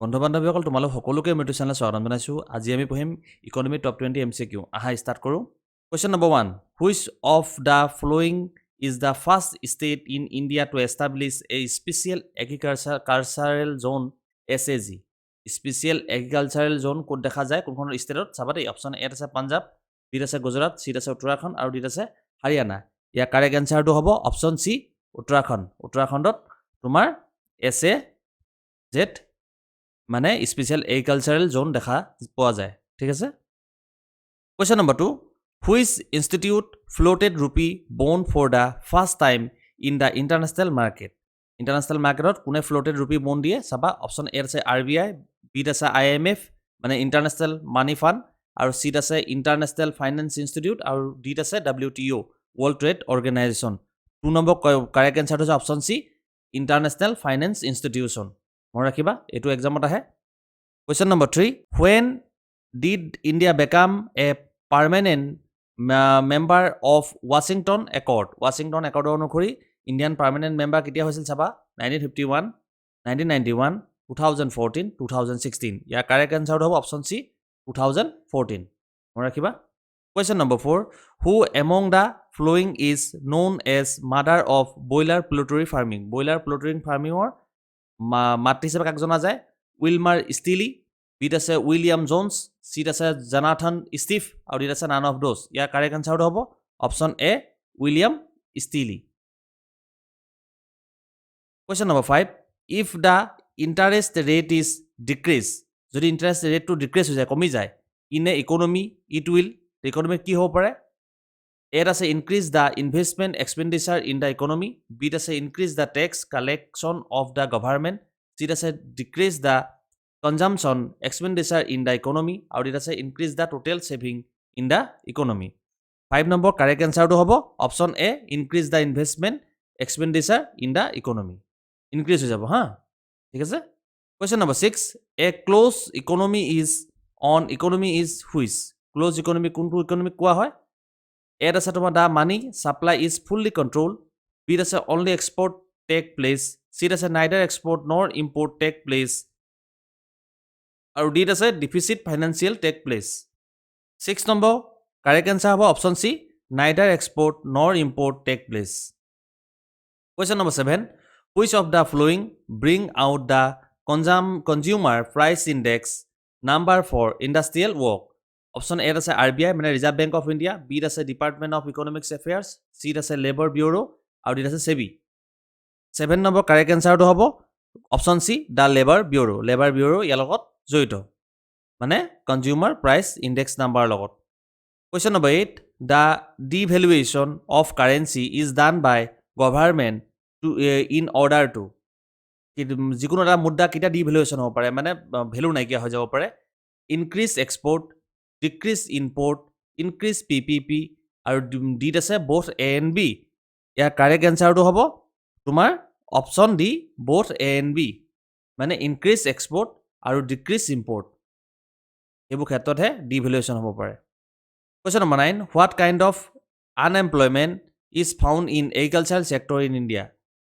বন্ধু বান্ধৱীসকল, তোমালোক সকলোকে মোৰ চেনেলত স্বাগতম জনাইছোঁ। আজি আমি পঢ়িম ইকনমি টপ 20 এমচিকিউ। আহা ষ্টাৰ্ট কৰোঁ। Question number 1, which of the following is the first state in India to establish a special agricultural zone, SAZ? Special agricultural zone ক'ত দেখা যায়, কোনখন ষ্টেটত চাবা দেই। অপশ্যন এত আছে পাঞ্জাৱ, বিত আছে গুজৰাট, চিত আছে উত্তৰাখণ্ড আৰু ডিত আছে হাৰিয়ানা। ইয়াৰ কাৰেক্ট এনচাৰটো হ'ব অপশ্যন চি, উত্তৰাখণ্ড। উত্তৰাখণ্ডত তোমাৰ এছএজেড মানে স্পেচিয়েল এগ্ৰিকালচাৰেল জ'ন দেখা পোৱা যায়, ঠিক আছে। Question number 2, which institute floated rupee bond for the first time in the international market? International মাৰ্কেটত কোনে ফ্ল'টেড ৰুপি বণ্ড দিয়ে চাবা। অপশ্যন এত আছে আৰবিআই, বিত আছে আইএমএফ মানে ইণ্টাৰনেশ্যনেল মানি ফাণ্ড আৰু চিত আছে ইণ্টাৰনেশ্যনেল ফাইনেন্স ইনষ্টিটিউট আৰু ডিত আছে WTO, world trade organisation. 2 number correct এনচাৰটো হৈছে option C, International Finance Institution। মনত ৰাখিবা, এইটো এক্সামত আহে। Question number 3, when did India become a permanent member of Washington Accord? Washington একৰ্ডৰ অনুসৰি ইণ্ডিয়ান পাৰ্মানেণ্ট মেম্বাৰ কেতিয়া হৈছিল চাবা। 1951, 1991, 2014, 2016। ইয়াৰ কাৰেক্ট এনচাৰটো হ'ব অপশ্যন চি, 2014। মনত ৰাখিবা। Question number 4, who among the following is known as mother of broiler poultry farming? Broiler poultry ফাৰ্মিঙৰ মাতৃ হিচাপে কাক জনা যায়? উইলমাৰ ষ্টিলি, বিত আছে উইলিয়াম জোনছ, চিত আছে জনাথন ষ্টিফ আৰু ডিত আছে none of those. Year correct এনচাৰটো হ'ব option A, William Stilley. Question number 5, if the interest rate is decrease, যদি ইণ্টাৰেষ্ট ৰেটটো ডিক্ৰিজ হৈ যায়, কমি যায়, in a economy, it will, ইকনমিত কি হ'ব পাৰে? এত আছে increase the investment expenditure in the economy, বিত আছে increase the tax collection of the government, চিত আছে decrease the consumption expenditure in the economy আৰু ডিত আছে increase the total saving in the economy। 5 number correct এনচাৰটো হ'ব option A, increase the investment expenditure in the economy। Increase হৈ যাব হা, ঠিক আছে। Question number 6, a close economy is an economy is which? Close economy কোনটো economic কোৱা হয়? এত আছে তোমাৰ the money supply is fully control, বিত আছে only export take place, চিত আছে neither export nor import take place আৰু ডিত আছে deficit financial take place। 6 number correct answer হ'ব option C, neither export nor import take place। Question number 7, which of the following bring out the consumer price index number for industrial work? Option এত আছে RBI মানে reserve bank of India, বিত আছে department of economics affairs, চিত আছে labour bureau' আৰু ডিত আছে চেবি। 7 নম্বৰ কাৰেক্ট এনচাৰটো হ'ব option C, the Labour Bureau। Labour Bureau ইয়াৰ লগত জড়িত, মানে কনজিউমাৰ প্ৰাইচ ইণ্ডেক্স নাম্বাৰৰ লগত। Question number 8, the devaluation of currency is done by government to in order to, যিকোনো এটা মুদ্ৰা কেতিয়া ডিভেলুৱেশ্যন হ'ব পাৰে, মানে ভেলু নাইকিয়া হৈ যাব পাৰে? Increase export, decrease import, increase PPP আৰু ডিত আছে বথ এ এণ্ড বি। ইয়াৰ কাৰেক্ট এনচাৰটো হ'ব তোমাৰ option D, both A and B, মানে ইনক্ৰিজ এক্সপৰ্ট আৰু ডিক্ৰিজ ইম্পৰ্ট, এইবোৰ ক্ষেত্ৰতহে ডিভেলুৱেশ্যন হ'ব পাৰে। Question number 9, what kind of unemployment is found in agricultural sector in India?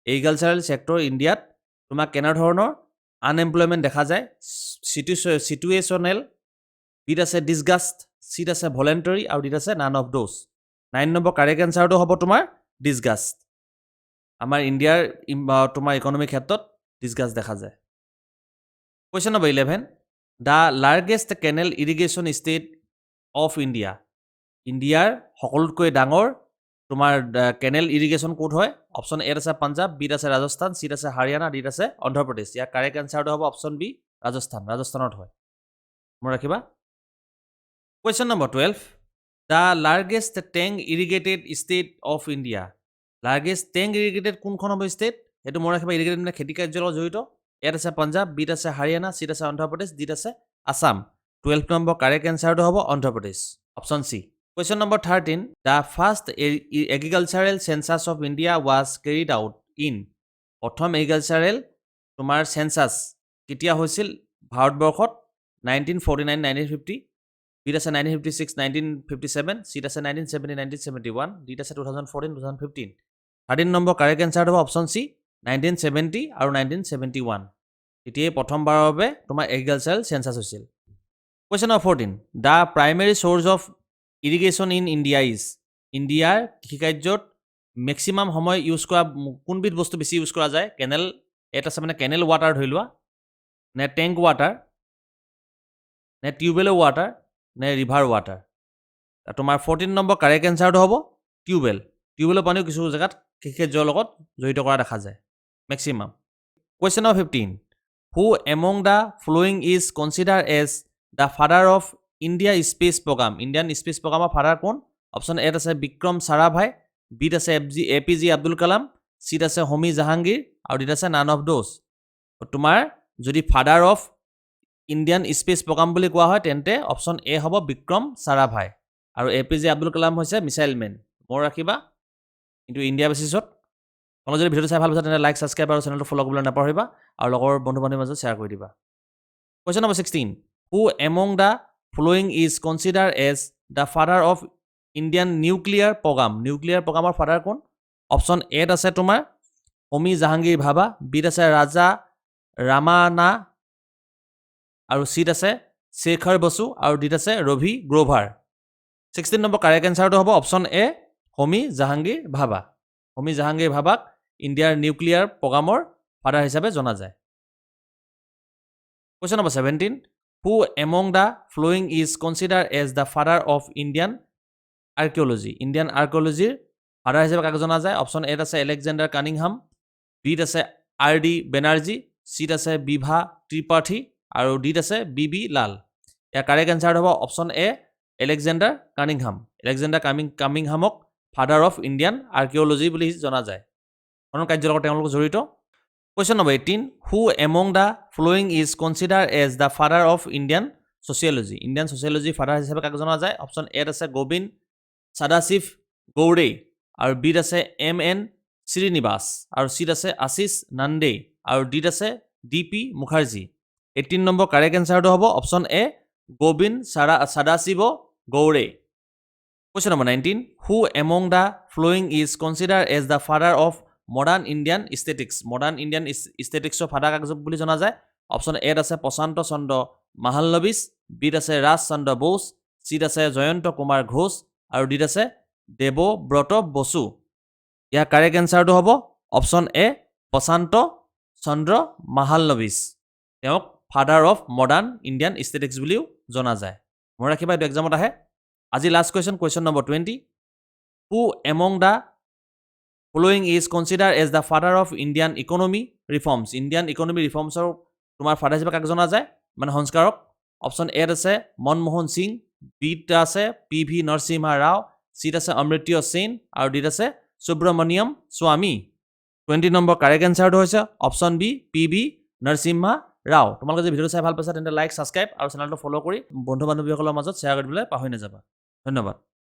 Agricultural sector ইণ্ডিয়াত তোমাক কেনেধৰণৰ আনএমপ্লয়মেণ্ট দেখা যায়? চিটুৱেশ্যনেল, বিত আছে ডিছগাষ্ট, চিত আছে ভলেণ্টাৰী আৰু ডিত আছে none of those. 9 number correct এনচাৰটো হ'ব তোমাৰ ডিছগাষ্ট। আমাৰ ইণ্ডিয়াৰ তোমাৰ ইকনমিৰ ক্ষেত্ৰত ডিছগাষ্ট দেখা যায়। Question number 11, the largest canal irrigation state of India? ইণ্ডিয়াৰ সকলোতকৈ ডাঙৰ তোমাৰ কেনেল ইৰিগেশ্যন ক'ত হয়? অপশ্যন এত আছে পাঞ্জাৱ, বিত আছে ৰাজস্থান, চিত আছে হাৰিয়ানা, ডিত আছে অন্ধ্ৰপ্ৰদেশ। ইয়াৰ কাৰেক্ট এনচাৰটো হ'ব অপশ্যন বি, ৰাজস্থান। ৰাজস্থানত হয়, মনত ৰাখিবা। Question number 12, the largest tank irrigated state of India? Largest tank irrigated কোনখন হ'ব ষ্টেট, সেইটো মনত ৰাখিবা। ইৰিগেটেড মানে খেতি কাৰ্যৰ লগত জড়িত। ইয়াত আছে পাঞ্জাৱ, বিত আছে হাৰিয়ানা, চিত আছে অন্ধ্ৰপ্ৰদেশ, ডিত আছে আছাম। 12 নম্বৰ কাৰেক্ট এনচাৰটো হ'ব Andhra Pradesh, option C. Question number 13, the first agricultural census of India was carried out in? প্ৰথম এগ্ৰিকালচাৰেল তোমাৰ চেঞ্চাছ কেতিয়া হৈছিল ভাৰতবৰ্ষত? 1949, 1950, বিত আছে 1956, 1957, চিত আছে 1970, 1971, ডিত আছে 2014, 2015। 13 নম্বৰ কাৰেক্ট এনচাৰটো হ'ব অপশ্যন চি, 1970 আৰু 1971। তেতিয়াই প্ৰথমবাৰৰ বাবে তোমাৰ এগ্ৰিকালচাৰেল চেঞ্চাছ হৈছিল। Question number 14, the primary source of irrigation in India is? ইণ্ডিয়াৰ কৃষিকাৰ্যত মেক্সিমাম সময় ইউজ কৰা কোনবিধ বস্তু বেছি ইউজ কৰা যায়? কেনেল এটা আছে, মানে কেনেল ৱাটাৰ ধৰি লোৱা, নে টেংক ৱাটাৰ, নে টিউবৱেলৰ ৱাটাৰ, নে ৰিভাৰ ৱাটাৰ? তোমাৰ 14 নম্বৰ কাৰেক্ট এনচাৰটো হ'ব টিউবৱেল। টিউবৱেলৰ পানীও কিছু জেগাত কৃষিকাৰ্যৰ লগত জড়িত কৰা দেখা যায় maximum. Question number 15, who among the following is consider as the father of India space programme? Indian space প্ৰগ্ৰামৰ ফাদাৰ কোন? অপশ্যন এত আছে বিক্ৰম চাৰাভাই, বিত আছে F G A P J Abdul Kalam, চিত আছে হোমি জাহাংগীৰ আৰু ডিত আছে নান অফ those. তোমাৰ যদি father of Indian space programme বুলি কোৱা হয়, তেন্তে অপশ্যন এ হ'ব বিক্ৰম চাৰাভাই আৰু A P J Abdul Kalam হৈছে মিছাইল মেন, মনত ৰাখিবা। কিন্তু ইণ্ডিয়া বেচিছত তোমালোকে যদি ভিডিঅ'টো চাই ভাল পাইছা, তেন্তে লাইক, ছাবস্ক্ৰাইব আৰু চেনেলটো ফ'ল' কৰিবলৈ নাপাহৰিবা আৰু লগৰ বন্ধু বান্ধৱীৰ মাজত শ্বেয়াৰ কৰি দিবা। Question number 16, who among the following is consider as the father of Indian nuclear programme? Nuclear প্ৰগ্ৰামৰ ফাদাৰ কোন? অপশ্যন এত আছে তোমাৰ হোমি জাহাংগীৰ ভাবা, বিত আছে ৰাজা ৰামানা আৰু চিত আছে শেখৰ বসু আৰু ডিত আছে ৰবি গ্ৰ'ভাৰ। 16 নম্বৰ কাৰেক্ট এনচাৰটো হ'ব অপশ্যন এ, হোমি জাহাংগীৰ ভাবা। হোমি জাহাংগীৰ ভাবাক ইণ্ডিয়াৰ নিউক্লিয়াৰ প্ৰগ্ৰামৰ ফাদাৰ হিচাপে জনা যায়। Question number 17, who among the following is consider as the father of Indian archaeology? Indian আৰ্কিঅলজিৰ father হিচাপে কাক জনা যায়? অপশ্যন এত আছে আলেকজেণ্ডাৰ কানিংহাম, বিত আছে আৰ ডি বেনাৰ্জী, চিত আছে বিভা ত্ৰিপাঠী আৰু ডিত আছে বি বি লাল। ইয়াৰ কাৰেক্ট এনচাৰটো হ'ব option A, Alexander Cunningham. Alexander কামিংহামক ফাদাৰ অফ ইণ্ডিয়ান আৰ্কিঅলজি বুলি জনা যায়। খনন কাৰ্যৰ লগত তেওঁলোক জড়িত। Question number 18, who among the following is consider as the father of Indian sociology? Indian ছ'চিয়লজিৰ father হিচাপে কাক জনা যায়? অপশ্যন এত আছে গোবিন্দ সদাশিৱ গৌড়ে আৰু বিত আছে এম এন শ্ৰীনিবাস আৰু চিত আছে আশিষ নান্দে আৰু ডিত আছে D P Mukherjee. 18 number correct এনচাৰটো হ'ব অপশ্যন এ, গোবিন্দ সদাশিৱ গৌড়ে। Question number 19, who among the following is consider as the father of modern Indian statistics? Modern Indian ষ্টেটিষ্টিক্সৰ father কাক বুলি জনা যায়? অপশ্যন এত আছে প্ৰশান্ত চন্দ্ৰ মাহালনবিছ, বিত আছে ৰাজ চন্দ্ৰ বোস, চিত আছে জয়ন্ত কুমাৰ ঘোষ আৰু ডিত আছে দেৱব্ৰত বসু। ইয়াৰ কাৰেক্ট এনচাৰটো হ'ব অপশ্যন এ, প্ৰশান্ত চন্দ্ৰ মাহালনবিছ। তেওঁক father of modern Indian statistics বুলিও জনা যায়। মনত ৰাখিবা, এইটো এক্সামত আহে। আজি last question, question number 20, who among the following is consider as the father of Indian economy reforms? Indian economy ৰিফৰ্মছৰ তোমাৰ ফাদাৰ হিচাপে কাক জনা যায়, মানে সংস্কাৰক? অপশ্যন এত আছে মনমোহন সিং, বিত আছে পি ভি নৰসিংহা ৰাও, চিত আছে অমৰ্ত্য সেন আৰু ডিত আছে সুব্ৰমণিয়ম স্বামী। 20 নম্বৰ কাৰেক্ট এনচাৰটো হৈছে option B, P V Narasimha Rao. তোমালোকে যদি ভিডিঅ'টো চাই ভাল পাইছা, তেন্তে লাইক, ছাবস্ক্ৰাইব আৰু চেনেলটো ফ'ল' কৰি বন্ধু বান্ধৱীসকলৰ মাজত শ্বেয়াৰ কৰি দিবলৈ পাহৰি নাযাবা। ধন্যবাদ।